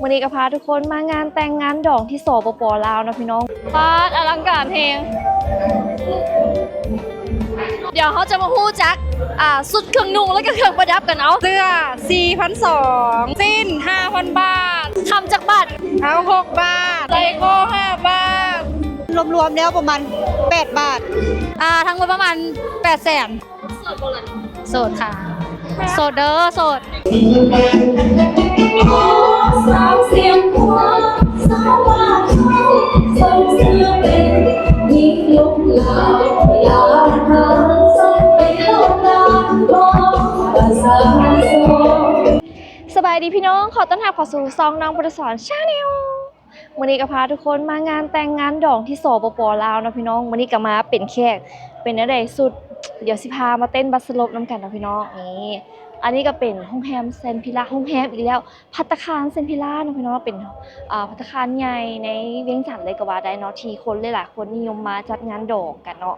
ມື້ນີ້ກໍພາທຸກຄົນມາງານແຕ່ງງານດອງທີ່ ສປປ ລາວເນາະພີ່ນ້ອງ. ປາດ ອະລັງການແຮງ. ດຽວເຮົາຈະມາຮູ້ຈັກ ອ່າ ຊຸດເຄື່ອງນຸ່ງ ແລະກະເຄື່ອງປະດັບກັນເອົາ. ເສື້ອສີ່ພັນສອງ ສິ້ນຫ້າພັນບາດ. ຄຳຈັກບາດ? ເອົາຫົກບາດ. ໄຊໂຄຫ້າບາດ. ລວມໆແລ້ວປະມານແປດບາດ. ອ່າ ທັງໝົດປະມານແປດແສນ. ໂສດບໍ່ລະ? ໂສດຄ່ະ. ໂສດເດີ ໂສດ. ສະບາຍດີພີ່ນ້ອງ, ຂໍຕ້ອນຮັບເຂົ້າສູ່ຊ່ອງນ້ອງພຸດທະສອນ Channel. ມື້ນີ້ກໍພາທຸກຄົນມາງານແຕ່ງງານດອງທີ່ ສປປ ລາວເນາະພີ່ນ້ອງ. ມື້ນີ້ກໍມາເປັນແຂກ. ເປັນແນວໃດຊຸດ? ດຽວຊິພາມາເຕັ້ນບັດສະຫຼົບນຳກັນເນາະພີ່ນ້ອງ. ນີ້ ອັນນີ້ກໍເປັນໂຮງແຮມແຊນວິລາ, ໂຮງແຮມອີກແລ້ວ, ພັດຕາຄານແຊນວິລາເນາະພີ່ນ້ອງ, ເປັນ ອ່າ ພັດຕາຄານໃຫຍ່ໃນວຽງຈັນເລີຍກໍວ່າໄດ້ເນາະ, ທີ່ຄົນຫຼາຍໆຄົນນິຍົມມາຈັດງານດອງກັນເນາະ.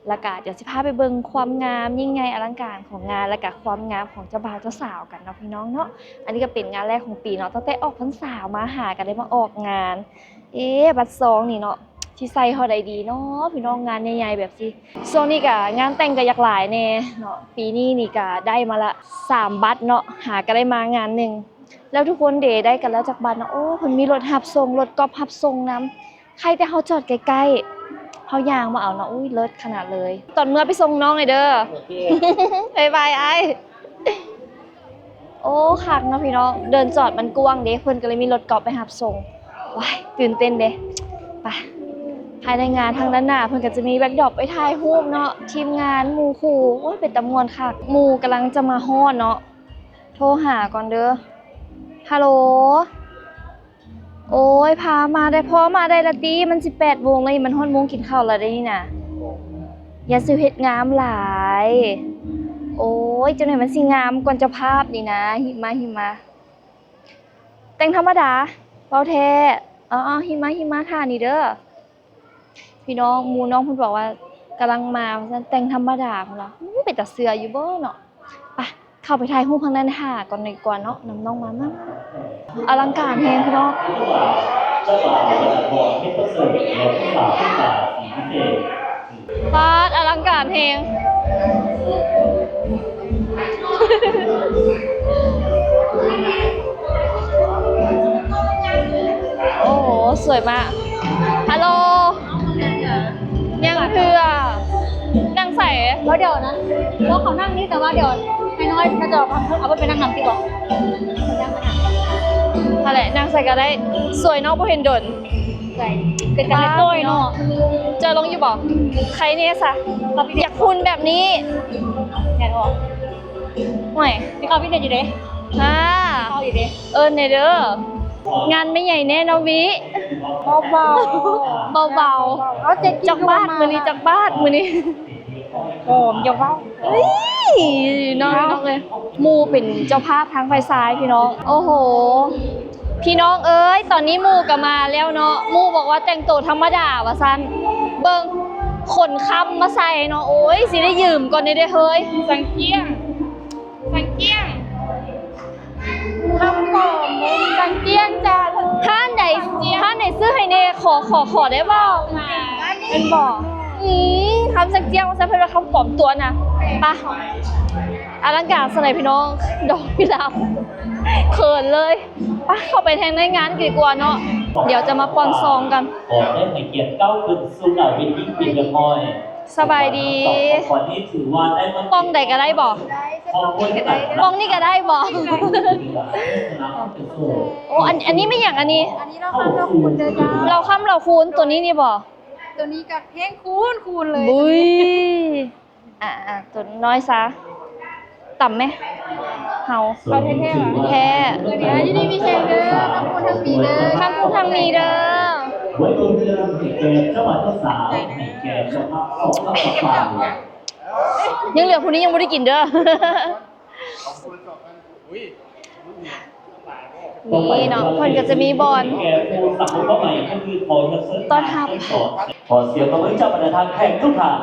ແລ້ວກະດຽວຊິພາໄປເບິ່ງຄວາມງາມຍິ່ງໃຫຍ່ອະລັງການຂອງງານ ແລ້ວກະຄວາມງາມຂອງເຈົ້າບ່າວເຈົ້າສາວກັນເນາະພີ່ນ້ອງເນາະ. ອັນນີ້ກໍເປັນງານແລກຂອງປີເນາະ, ຕັ້ງແຕ່ອອກພັນສາມາຫາກໍໄດ້ມາອອກງານ. ເອ ບັດຊອງນີ້ເນາະ ຊິໃສ່ເທົ່າໃດດີເນາະພີ່ນ້ອງ, ງານໃຫຍ່ໆແບບຊີ້. ຊ່ວງນີ້ກະງານແຕ່ງກໍຢາກຫຼາຍແດ່ເນາະ, ປີນີ້ນີ້ກະໄດ້ມາລະສາມບັດເນາະ, ຫາກໍໄດ້ມາງານໜຶ່ງ. ແລ້ວທຸກຄົນເດ ໄດ້ກັນແລ້ວຈັກບັດເນາະ? ໂອ້ ເພິ່ນມີລົດຮັບສົ່ງ, ລົດກອບຮັບສົ່ງນຳ. ໃຄ່ແຕ່ເຮົາຈອດໃກ້ໆ ເຮົາຍ່າງມາເອົາເນາະ. ອຸ້ຍ ເລີດຂະໜາດເລີຍ. ຕອນເມືອໄປສົ່ງນ້ອງແດ່ເດີ. ໂອເຄ ບາຍບາຍອ້າຍ. ໂອ້ ຄັກເນາະພີ່ນ້ອງ, ເດີ່ນຈອດມັນກວ້າງເດ້, ເພິ່ນກໍເລີຍມີລົດກອບໄປຮັບສົ່ງ. ວ້າຍ ຕື່ນເຕັ້ນເດ້. ໄປ ພາຍໃນງານທາງດ້ານໜ້າ ເພິ່ນກໍຈະມີແບັກດຣອບໄວ້ຖ່າຍຮູບເນາະ, ທີມງານ ໝູ່ຄູ່. ໂອ້ຍ ເປັນຕາມ່ວນຄັກ. ໝູ່ກຳລັງຈະມາຮອດເນາະ. ໂທຫາກ່ອນເດີ. ຮາໂຫຼ. ໂອ້ຍ ພາມາໄດ້ ພໍມາໄດ້ລະຕິ, ມັນຊິແປດໂມງແລ້ວນີ້, ມັນຮອດໂມງກິນເຂົ້າແລ້ວເດ້ນີ້ນະ. ຢ່າຊິເຮັດງາມຫຼາຍ. ໂອ້ຍ ຈັ່ງໃດມັນຊິງາມກ່ອນເຈົ້າພາບນີ້ນະ. ຫິມາ ຫິມາ. ແຕ່ງທຳມະດາ ເວົ້າແທ້. ເອົາໆ ຫິມາ ຫິມາ ທ່ານີ້ເດີ. ພີ່ນ້ອງ ໝູ່ນ້ອງເພິ່ນບອກວ່າກຳລັງມາວ່າຊັ້ນ, ແຕ່ງທຳມະດາເພິ່ນວ່າ. ເປັນຕາເຊື່ອຢູ່ບໍ່ເນາະ? ໄປ ເຂົ້າໄປຖ່າຍຮູບທາງນັ້ນຖ້າກ່ອນດີກວ່າເນາະ, ນຳນ້ອງມາ ມາ. ອະລັງການແຮງພີ່ນ້ອງ. ປາດ ອະລັງການແຮງ. ໂອ້ໂຫ ສວຍມາກ. ຮາໂຫຼ. ຍັງເທື່ອ. ນັ່ງໃສ? ແລ້ວດຽວນະ ບອກເຂົານັ່ງນີ້, ແຕ່ວ່າດຽວໃຫ້ນ້ອຍມາຈອກ ເອົາໄປນັ່ງນຳຕິບອກ. ຫັ້ນແຫຼະ ນັ່ງໃສກໍໄດ້. ສວຍເນາະ, ບໍ່ເຫັນດົນ. ເປັນຕາເຮັດໂດຍເນາະ. ເຈີລົງຢູ່ບໍ່? ໃຄແນ່ຊະ. ຢາກຫຸ່ນແບບນີ້. ແມ່ນບໍ່? ໂອ້ຍ ຊິເຂົ້າຟິດເນັດຢູ່ເດ້. ອ່າ ເຂົ້າຢູ່ເດ້. ເອີ້ນແດ່ເດີ. ງານແມ່ໃຫຍ່ແນ່ເນາະວິ. ເບົາໆ ເບົາໆ. ເອົາເຈັດກິໂລ ຈັກບາດມື້ນີ້ ຈັກບາດມື້ນີ້? ໂອ້ ຢ່າເວົ້າ. ເອີຍ ນ້ອງ ນ້ອງເອີຍ. ໝູ່ເປັນເຈົ້າພາບທາງຝ່າຍຊາຍພີ່ນ້ອງ. ໂອ້ໂຫ ພີ່ນ້ອງເອີຍ ຕອນນີ້ໝູ່ກໍມາແລ້ວເນາະ. ໝູ່ບອກວ່າແຕ່ງໂຕທຳມະດາວ່າຊັ້ນ. ເບິ່ງ ຂົນຄຳມາໃສ່ເນາະ. ໂອ້ຍ ຊິໄດ້ຢືມກ່ອນເດ້ເຮີ້ຍ. ສັງກຽງ ສັງກຽງ. ຄຳປອມ ສັງກຽງຈ້າ. ຮ້ານໃດ ຮ້ານໃດຊື້ໃຫ້ແດ່? ຂໍ ຂໍ ຂໍໄດ້ບໍ່? ແມ່ນບໍ່? ອືມ ຄຳສັງກຽງວ່າຊັ້ນ, ເພິ່ນວ່າຄຳປອມຕົວະນະ. ປະ ອະລັງການສ່ຳໃດພີ່ນ້ອງ, ດອກກຸຫຼາບ. ເຂີນເລີຍ. ປະ ເຂົ້າໄປທາງໃນງານດີກວ່າເນາະ. ດຽວຈະມາປ່ອນຊອງກັນ. ຂໍໄດ້ໃຫ້ກຽດກ້າວຂຶ້ນສູ່ໜ້າເວທີເປັນທີ່ຮຽບຮ້ອຍ. ສະບາຍດີ. ຂອງຂວັນນີ້ຖືວ່າໄດ້ມາ ປ່ອງໃດກໍໄດ້ບໍ່? ປ່ອງນີ້ກໍໄດ້ບໍ່? ໂອ້ ອັນ ອັນນີ້ແມ່ນຫຍັງອັນນີ້? ອັນນີ້ເຫຼົ້າຄຳເຫຼົ້າຄູນເດີຈ້າ. ເຫຼົ້າຄຳເຫຼົ້າຄູນ ຕົວນີ້ນີ້ບໍ່? ຕົວນີ້ກໍແຮງຄູນໆເລີຍ. ບຸ້ຍ ອ່າໆ ຕົວນ້ອຍຊະ. ຕຳແມ ເຮົາ ເອົາແທ້ໆຫວາ? ແທ້. ເອີ ຢູ່ດີມີແຮງເດີ ທັງຄຸນທັງມີເດີ ທັງຄຸນທັງມີເດີ. ໄວ້ຕົວເຮືອນໃຫ້ແກ່ເຈົ້າບ່າວເຈົ້າສາວ ໃຫ້ແກ່ເຈົ້າພາບສອງທັງສອງຝ່າຍ. ຍັງເຫຼືອຜູ້ນີ້ຍັງບໍ່ໄດ້ກິນເດີ. ນີ້ເນາະ ເພິ່ນກໍຈະມີບ່ອນຕ້ອນຮັບ. ຂໍສຽງຕົບມືຈາກບັນດາທ່ານແຂກທຸກທ່ານ.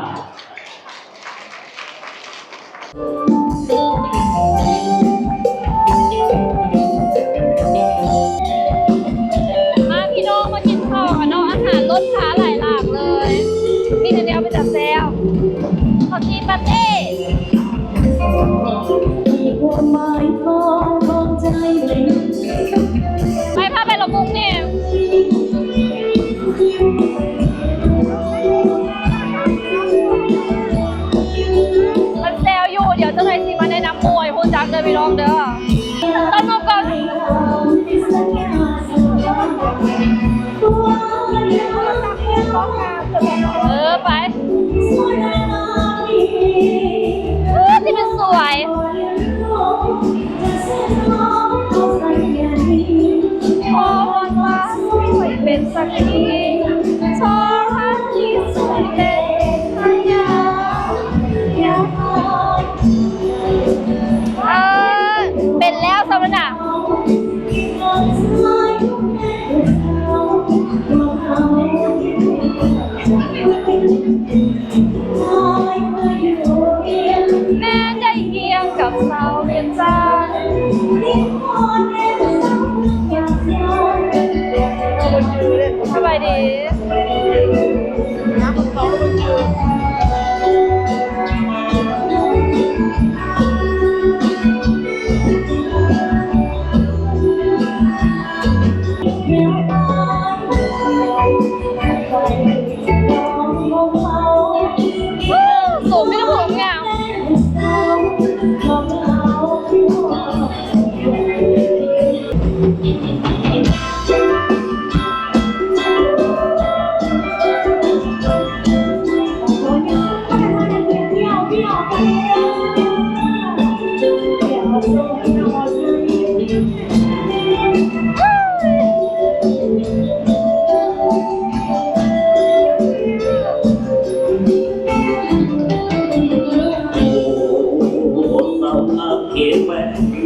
ສະບາຍດີ. ສູງ ມີ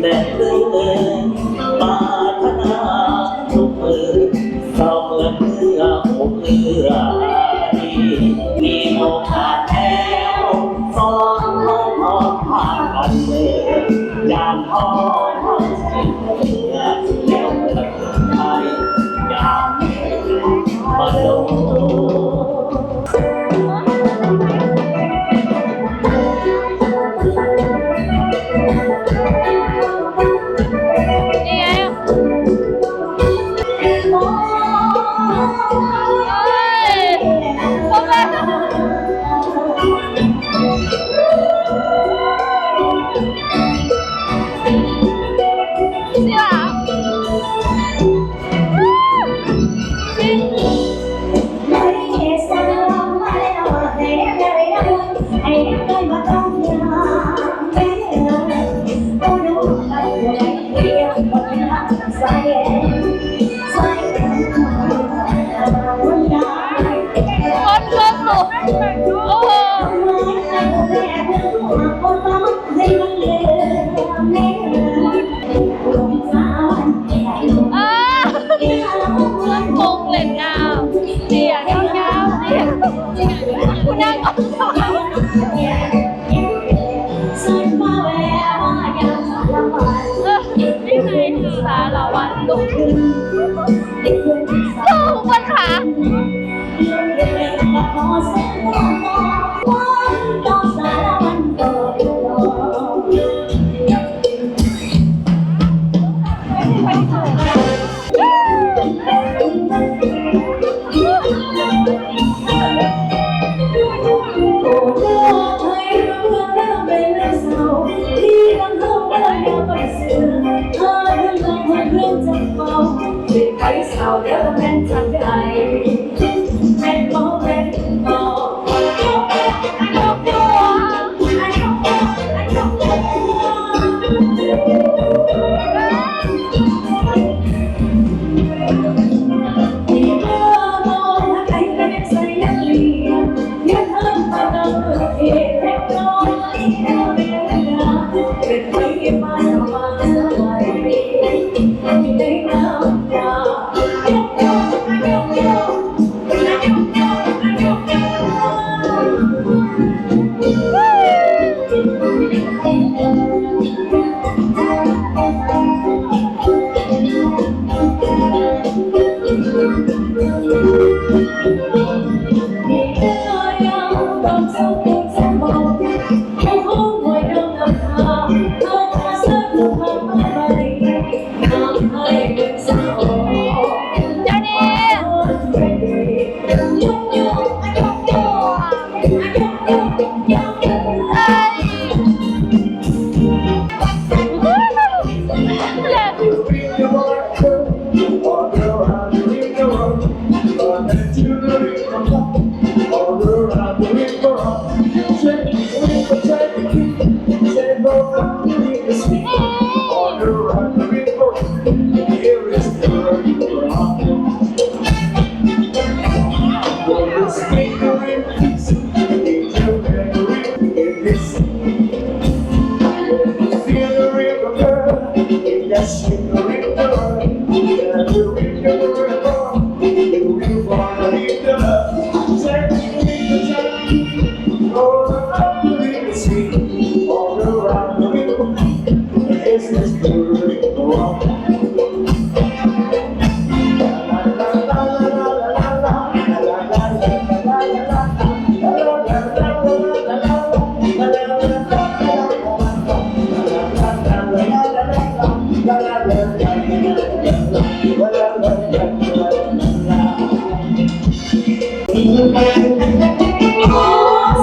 ແຕ່ຜູ້ງາມ.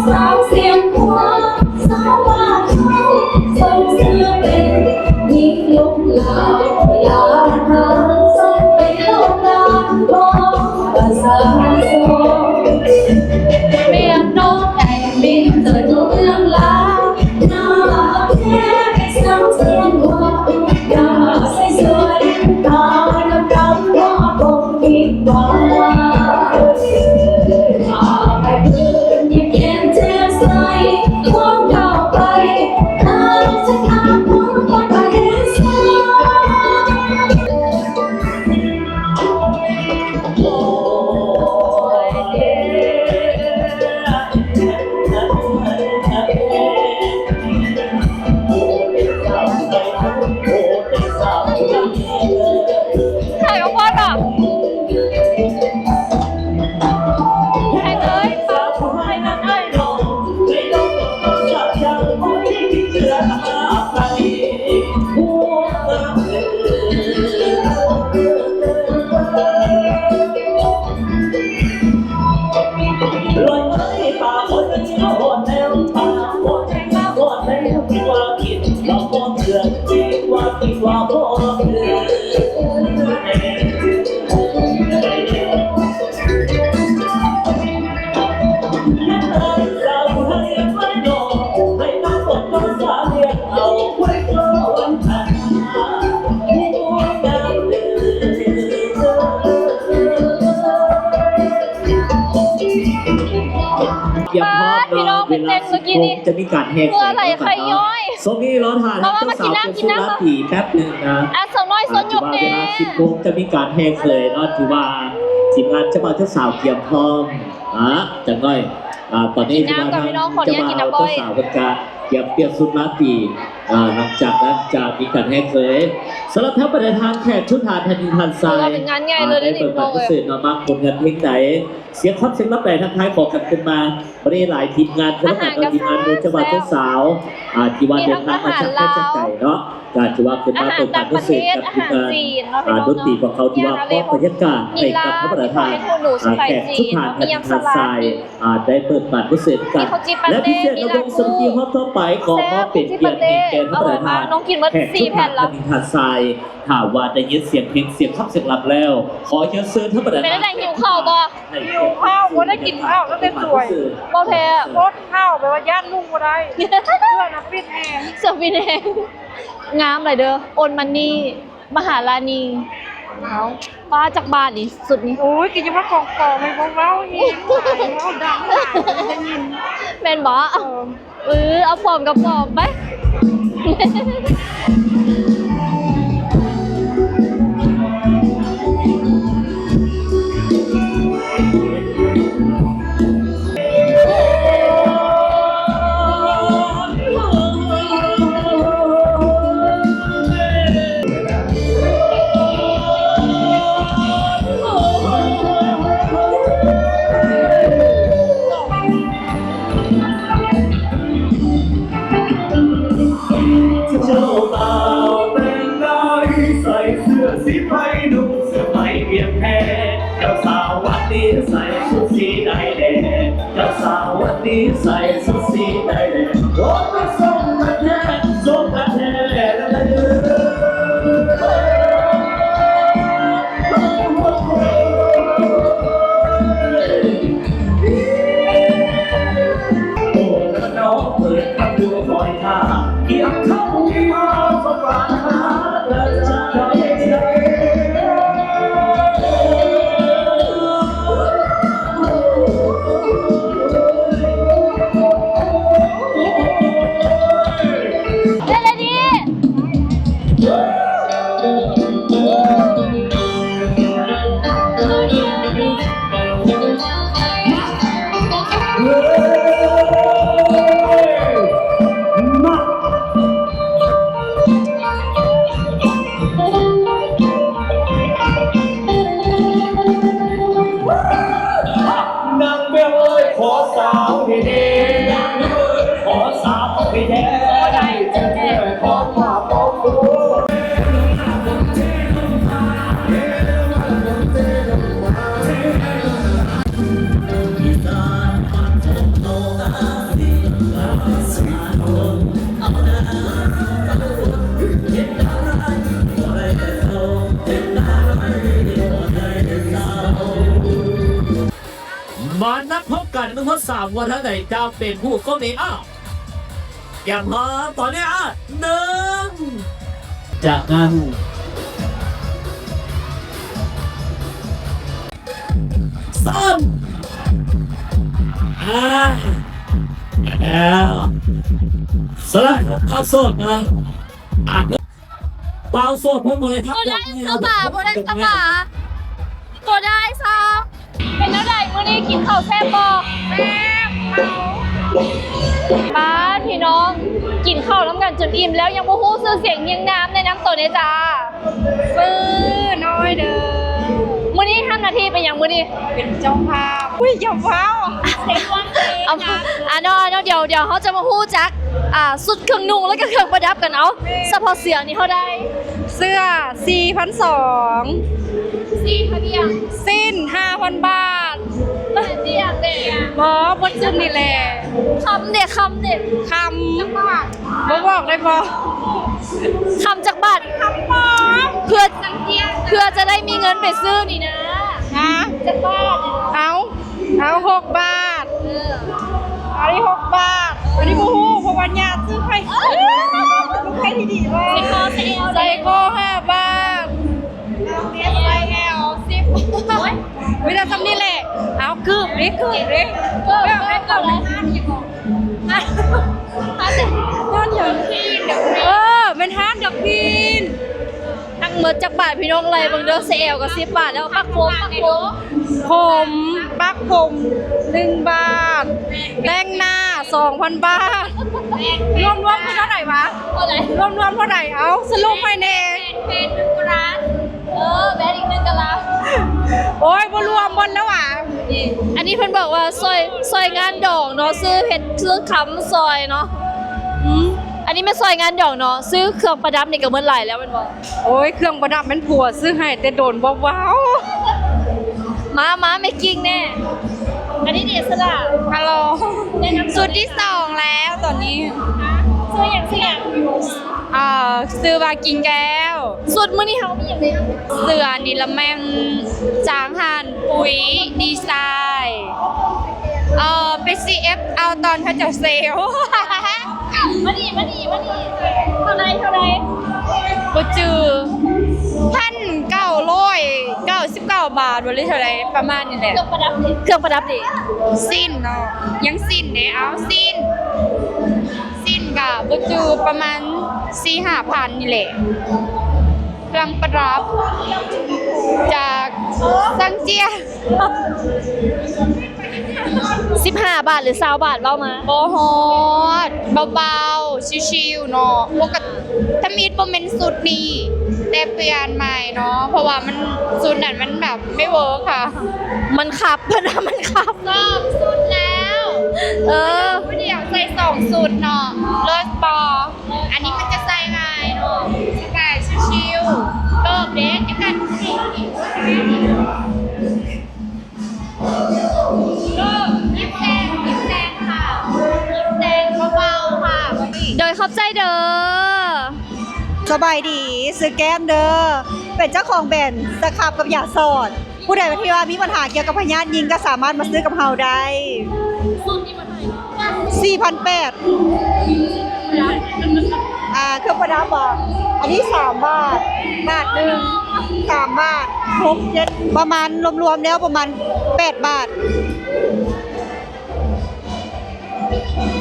ສາວຊຽງຂວາງ ສາວບ້ານເຮົາ ໃສ່ເສື້ອເປັນຍິງລຸກລາວ ລາວຫາງ ໃສ່ເປັນລູກຫຼານ ບໍ່ພາສາສອງ ແມ່ນນ້ອງໄດ້ບິນຈາກເມືອງລາວ ໜ້າແທ້ສາວຊຽງຂວາງ ໜ້າໃສສວຍ ຕາດຳໆ ບໍ່ ຖ່າຍບໍ່ພໍດອກ ໃຫ້ເລີຍ ເອົາ ໃຫ້ເລີຍ ເອີຍ ກຽມພ້ອມເນາະ ເວລາສິບໂມງຈະມີການແຫ່ເຂີຍເນາະ ເນາະ. ຊ່ວງນີ້ລໍຖ້າທາງເຈົ້າສາວເປັນສຸລາຕີແປັບໜຶ່ງນະ ອ່າ ສາວນ້ອຍຊົນຍົກແນ່ ເວລາສິບໂມງຈະມີການແຫ່ເຂີຍເນາະ ຖືວ່າທີມງານເຈົ້າບ່າວເຈົ້າສາວກຽມພ້ອມ ອ່າ ຈັກໜ້ອຍ ອ່າ ຕອນນີ້ຖືວ່າທາງເຈົ້າບ່າວເຈົ້າສາວເພິ່ນກະກຽມປ່ຽນຊຸດລາຕີ ອ່າ ຫຼັງຈາກນັ້ນຈະມີການແຫ່ເຂີຍ. ສຳລັບທາງບັນດາທ່ານແຂກຊຸດທ່ານ ທ່ານຍິງທ່ານຊາຍ ຖືວ່າເປັນງານໃຫຍ່ເລີຍເດ້ນີ້ ພີ່ນ້ອງເອີຍ ເນາະ ມັກຜົນງານເພງໃດ ສຽງຄອບສຽງລຳໃດ ທັກທາຍຂໍກັນຂຶ້ນມາ ບໍ່ໄດ້ຫຼາຍທີມງານ ເພິ່ນກໍມີທີມງານໝູ່ເຈົ້າບ່າວເຈົ້າສາວ ອ່າ ທີ່ວ່າເດີນທາງມາຈາກໄກຈາກໄກເນາະ ກໍຖືວ່າຂຶ້ນມາເປີດການພິເສດກັບທີມງານ ອ່າ ດົນຕີຂອງເຂົາ ທີ່ວ່າມອບບັນຍາກາດໃຫ້ກັບທາງບັນດາທ່ານ ອ່າ ແຂກທຸກທ່ານ ທ່ານຍິງທ່ານຊາຍ ອ່າ ໄດ້ເປີດການພິເສດກັນ ແລະ ພິເສດລະວົງສະເພາະຮອບຕໍ່ໄປ ຂໍມອບເປັນກຽດໃຫ້ແກ່ທາງບັນດາທ່ານແຂກທຸກທ່ານ ທ່ານຍິງທ່ານຊາຍ ຖ້າວ່າໄດ້ຍິນສຽງເພງ ສຽງຄຳສຽງລຳແລ້ວ ຂໍຮຽນເຊີນທາງບັນດາ ເປັນຈັ່ງໃດ ຫິວເຂົ້າບໍ່? ຫິວເຂົ້າ ບໍ່ໄດ້ກິນເຂົ້າຕັ້ງແຕ່ສວຍ ບໍ່ແທ້ ອົດເຂົ້າ ແປວ່າຢ້ານນຸ່ງບໍ່ໄດ້ ເສື້ອນະປິດແຮງ ເສື້ອປິດແຮງ ງາມຫຼາຍເດີ ໂອນມັນນີ ມະຫາລານີ ເອົ້າ ປ້າ ຈັກບາດນີ້ ຊຸດນີ້? ໂອ້ຍ ກິນຢ່າມາຂອງປອມ ໃຫ້ພວກເວົ້າແຮງຫຼາຍ ເວົ້າດັງຫຼາຍ ໄດ້ຍິນ ແມ່ນບໍ່? ເອີ ເອີ ເອົາປອມກໍປອມໄປ. ເຈົ້າບ່າວແຕ່ງກາຍໃສ່ເສື້ອສີໄພ ນຸ່ງເສື້ອໄໝປຽກແພ ເຈົ້າສາວວັນນີ້ໃສ່ຊຸດສີໃດແດ່? ເຈົ້າສາວວັນນີ້ໃສ່ຊຸດສີໃດແດ່? ໂອ້ ມາສົມກັນແທ້ ສົມກັນແທ້ ໂອ້ ນ້ອງເປີດປະຕູ ຄອຍຖ້າ ກຽມເຂົ້າມາສະບາຍ. ມານັດພົບກັນໃນມື້ທີສາມ ວ່າທ່ານໃດຈະເປັນຜູ້ຄົບເອງ. ອ້າວ ກຽມພ້ອມ ຕອນນີ້ ອ່ະ ໜຶ່ງ ຈາກນັ້ນ ສາມ ອ່າ ແລ້ວ ສະຫຼະ ເອົາໂສດມາ ອ່າ ບ່າວໂສດເພິ່ນບໍ່ໄດ້ທັກ ບໍ່ໄດ້ສະບາ ບໍ່ໄດ້ສະບາ ບໍ່ໄດ້ຊະ. ເປັນແນວໃດມື້ນີ້ ກິນເຂົ້າແຊບບໍ່? ແຊບເຂົ້າ. ປ້າ ພີ່ນ້ອງ ກິນເຂົ້ານຳກັນຈົນອີ່ມແລ້ວ ຍັງບໍ່ຮູ້ຊື່ສຽງຮຽງນາມ ແນະນຳໂຕແດ່ຈ້າ. ຊື່ນ້ອຍເດີ. ມື້ນີ້ທຳໜ້າທີ່ເປັນຫຍັງມື້ນີ້? ເປັນເຈົ້າພາບ. ອຸ້ຍ ຢ່າເວົ້າ ເອົາ ອ່ະ ເນາະ ເນາະ ດຽວ ດຽວເຮົາຈະມາຮູ້ຈັກ ອ່າ ຊຸດເຄື່ອງນຸ່ງ ແລະກະເຄື່ອງປະດັບກັນ. ເອົາ ສະເພາະເສື້ອນີ້ເທົ່າໃດ? ເສື້ອສີ່ພັນສອງ. ຊີ້ນເທົ່າໃດ? ຊີ້ນຫ້າພັນບາດ. ບໍ່ ເບິດຊຸດນີ້ແຫຼະ. ຄຳເດ ຄຳເດ? ຄຳຈັກບາດ? ບໍ່ບອກໄດ້ບໍ່? ຄຳຈັກບາດ? ຄຳປອມ. ເພື່ອ ເພື່ອຈະໄດ້ມີເງິນໄປຊື້ນີ້ນະ. ຮະ? ຈັກບາດ? ເອົາ ເອົາ ຫົກບາດ. ເອີ ອັນນີ້ຫົກບາດ. ອັນນີ້ບໍ່ຮູ້ ເພາະວ່າຍາດຊື້ໃຫ້ ເອີ ລູກໃຫ້ທີ່ດີວ່າ ໃສ່ຄໍ ໃສ່ແອວ ໃສ່ຄໍຫ້າບາດ. ເອັສ ແອລ ສິບ ໂອ້ຍ ມີແຕ່ຊ່ຳນີ້ແຫຼະ. ເອົາ ກືບເດ້ ກືບເດ້ ກືບ ເກີບ ເກີບ ເກີບ ຮ້ານຫຍັງເກາະ? ຮ້ານຫຍັງ? ເອີ ແມ່ນຮ້ານດອກພີນ. ທັງໝົດຈັກບາດ ພີ່ນ້ອງ ໄລ່ເບິ່ງເດີ. ໃສ່ແອວກໍສິບບາດແລ້ວ. ປັກຜົມ ປັກຜົມ ຜົມ ປັກຜົມໜຶ່ງບາດ. ແຕ່ງໜ້າສອງພັນບາດ. ລວມໆຄືເທົ່າໃດວະ? ເທົ່າໃດ? ລວມໆເທົ່າໃດ? ເອົາ ສະຫຼຸບໃຫ້ແດ່. ເປັນໜຶ່ງກະລັດ. ເອີ ແບດອີກໜຶ່ງກະລັດ. ໂອ້ຍ ບໍ່ລວມເບິດແລ້ວຫວາ. ອັນນີ້ເພິ່ນບອກວ່າຊ່ອຍ ຊ່ອຍງານດອງເນາະ ຊື້ເພັດ ຊື້ຄຳຊ່ອຍເນາະ. ອືມ ອັນນີ້ແມ່ນຊ່ອຍງານດອງເນາະ. ຊື້ເຄື່ອງປະດັບນີ້ກໍເໝິດຫຼາຍແລ້ວແມ່ນບໍ່? ໂອ້ຍ ເຄື່ອງປະດັບແມ່ນຜົວຊື້ໃຫ້ແຕ່ດົນ. ບໍ່ເວົ້າ. ມາ ມາ ແມ່ກິ່ງແນ່. ອັນນີ້ເດ ສະຫຼາ ຮັລໂຫຼ ແນະນຳ ຊຸດທີສອງແລ້ວຕອນນີ້. ຮະ? ຊື່ຫຍັງ? ຊື່ຫຍັງ? ເອີ ຊື່ວ່າກິ່ງແກ້ວ. ຊຸດມື້ນີ້ເຮົາມີຫຍັງແນະນຳ? ເສື້ອນີ້ລະແມ່ນຈາກຮ້ານປຸ໋ຍດີໄຊ. ເອີ ໄປຊີເອັຟເອົາຕອນເຂົາເຈົ້າເຊວ. ມານີ້ ມານີ້ ມານີ້ ເທົ່າໃດ ເທົ່າໃດ? ບໍ່ຈື່. ພັນເກົ້າຮ້ອຍເກົ້າສິບເກົ້າບາດ ບໍ່ ຫຼືເທົ່າໃດ ປະມານນີ້ແຫຼະ. ເຄື່ອງປະດັບເດ? ເຄື່ອງປະດັບເດ? ສິ້ນເນາະ ຍັງສິ້ນເດ. ເອົາ ສິ້ນ ສິ້ນກະບໍ່ຈື່ ປະມານສີ່ຫ້າພັນນີ້ແຫຼະ. ເຄື່ອງປະດັບຈາກຊັງເຈ້ຍ. ສິບຫ້າບາດ ຫຼື ຊາວບາດ ເວົ້າມາ. ບໍ່ຮອດ ເບົາໆ ຊິວໆ ເນາະ. ປົກກະຕິທຳອິດບໍ່ແມ່ນຊຸດນີ້ ແຕ່ປ່ຽນໃໝ່ເນາະ ເພາະວ່າມັນ ຊຸດນັ້ນມັນແບບ ໄມ່ເວີກຄ່ະ ມັນຄັບ ເພິ່ນວ່າມັນຄັບ. ສອງຊຸດແລ້ວ. ເອີ ຜູ້ດຽວໃສ່ສອງຊຸດເນາະ ເລີດບໍ່? ອັນນີ້ມັນຈະໃສ່ງ່າຍເນາະ ສະບາຍ ຊິວໆ. ເກີບເດ້ ຈັກກັນ ເກີບ ຍິບແຊງ ຍິບແຊງຄ່ະ ຍິບແຊງເບົາໆຄ່ະ. ໂດຍ ຂອບໃຈເດີ. ສະບາຍດີ ຊື່ແກ້ມເດີ ເປັນເຈົ້າຂອງແບຣນສະຄັບກັບຢາສອດ. ຜູ້ໃດທີ່ວ່າມີບັນຫາກ່ຽວກັບພະຍາດຍິງກໍສາມາດມາຊື້ກັບເຮົາໄດ້. ສີ່ພັນແປດ. ອ່າ ເຄື່ອງປະດັບບໍ? ອັນນີ້ສາມບາດ ບາດໜຶ່ງ ສາມບາດ ຫົກ ເຈັດ ປະມານ ລວມໆແລ້ວປະມານແປດບາດ.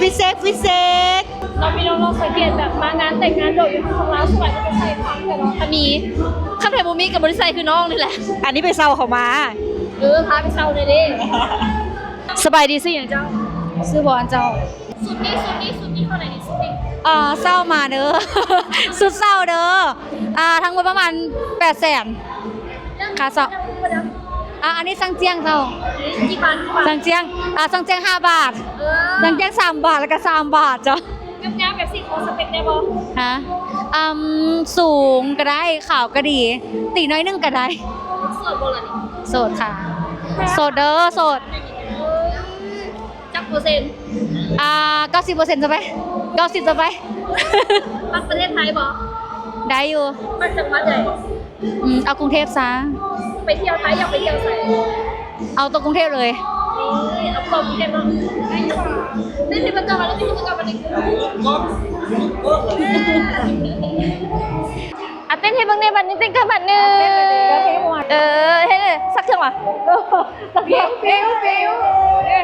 ຟິເຊັກ ຟິເຊັກ ເນາະ ພີ່ນ້ອງເນາະ. ສັງເກດແບບມາງານແຕ່ງງານໂດດຢູ່ທາງລາວສ່ວນຫຼາຍກໍຈະໃສ່ຜ້າແບບວ່າ ຖ້າມີ ຄັນໃຜບໍ່ມີກໍບໍ່ໄດ້ໃສ່ຄືນ້ອງນີ້ແຫຼະ. ອັນນີ້ໄປເຊົ່າເຂົາມາ. ເອີ ພາໄປເຊົ່າແດ່ເດ້. ສະບາຍດີ ຊື່ຫຍັງເຈົ້າ? ຊື່ບອນເຈົ້າ. ຊຸດນີ້ ຊຸດນີ້ ຊຸດນີ້ເທົ່າໃດນີ້ ຊຸດນີ້? ເອີ ເຊົ່າມາເດີ ຊຸດເຊົ່າເດີ. ອ່າ ທັງໝົດປະມານແປດແສນ ຄ່າເຊົ່າ. ອ່າ ອັນນີ້ຊັງຈຽງເຈົ້າ. ຊັງຈຽງ ອ່າ ຊັງຈຽງຫ້າບາດ. ເອີ ຊັງຈຽງສາມບາດ ແລ້ວກໍສາມບາດເຈົ້າ. ງາມໆແບບຊີ້ ຂໍສະເປັກໄດ້ບໍ່? ຮະ? ອືມ ສູງກໍໄດ້ ຂາວກໍດີ ຕີໜ້ອຍໜຶ່ງກໍໄດ້. ໂສດບໍ່ລະນີ້? ໂສດຄ່ະ ໂສດເດີ ໂສດ. ຈັກເປີເຊັນ? ອ່າ ເກົ້າສິບເປີເຊັນຊະໄປ ເກົ້າສິບຊະໄປ. ມັກປະເທດໄທບໍ່? ໄດ້ຢູ່. ມັກຈັງຫວັດໃດ? ອືມ ເອົາກຸງເທບຊະ. ໄປທ່ຽວໄທ ຢາກໄປທ່ຽວໃສ? ເອົາຕົວກຸງເທບເລີຍ. ອາ ເຕັ້ນໃຫ້ເບິ່ງແດ່ບັດນີ້ ເຕັ້ນກ່ອນບັດໜຶ່ງ. ເອີ ເຮັດເລີຍ ສັກເຄື່ອງຫວາ? ເອີ ສັກເຄື່ອງ ປິວ ປິວ ປິວ.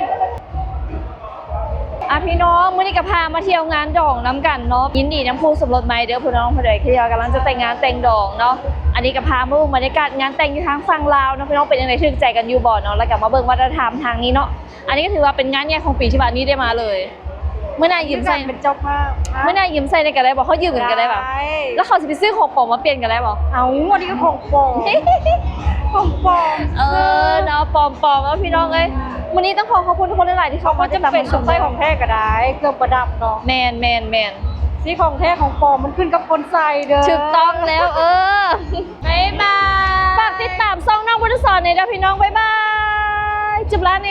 ອ່ະ ພີ່ນ້ອງ ມື້ນີ້ກໍພາມາທ່ຽວງານດອງນຳກັນເນາະ. ຍິນດີນຳຄູ່ສົມລົດໃໝ່ເດີພີ່ນ້ອງ ຜູ້ໃດທີ່ວ່າກຳລັງຈະແຕ່ງງານແຕ່ງດອງເນາະ. ອັນນີ້ກໍພາມາເບິ່ງບັນຍາກາດງານແຕ່ງຢູ່ທາງຝັ່ງລາວເນາະ ພີ່ນ້ອງ ເປັນຈັ່ງໃດ ຖືກໃຈກັນຢູ່ບໍ່ເນາະ. ແລ້ວກໍມາເບິ່ງວັດທະນະທຳທາງນີ້ເນາະ. ອັນນີ້ກໍຖືວ່າເປັນງານໃຫຍ່ຂອງປີທີ່ວ່ານີ້ໄດ້ມາເລີຍ. ມື້ໜ້າຢືມໃສ່ ເປັນເຈົ້າພາບ. ມື້ໜ້າຢືມໃສ່ໄດ້ກໍໄດ້ບໍ່? ເຮົາຢືມກັນກໍໄດ້ບໍ່? ໄດ້. ແລ້ວເຂົາຊິໄປຊື້ຂອງປອມມາປ່ຽນກັນໄດ້ບໍ່? ເອົາ ອັນນີ້ກໍຂອງປອມ ຂອງປອມ. ເອີ ເນາະ ປອມໆ ເນາະ ພີ່ນ້ອງເອີຍ. ມື້ນີ້ຕ້ອງຂໍຂອບຄຸນທຸກຄົນຫຼາຍໆ ທີ່ເຂົ້າມາຕິດຕາມຮັບຊົມ. ເຂົາບໍ່ຈຳເປັນຕ້ອງໃຊ້ຂອງແທ້ກໍໄດ້ ເຄື່ອງປະດັບເນາະ. ແມ່ນໆໆ. ຊິຂອງແທ້ຂອງປອມມັນຂຶ້ນກັບຄົນໃສ່ເດີ. ຖືກຕ້ອງແລ້ວ ເອີ. ບາຍບາຍ. ຝາກຕິດຕາມຊ່ອງນ້ອງບຸດສອນແດ່ເດີພີ່ນ້ອງ. ບາຍບາຍ. ຈຸບລາເນ.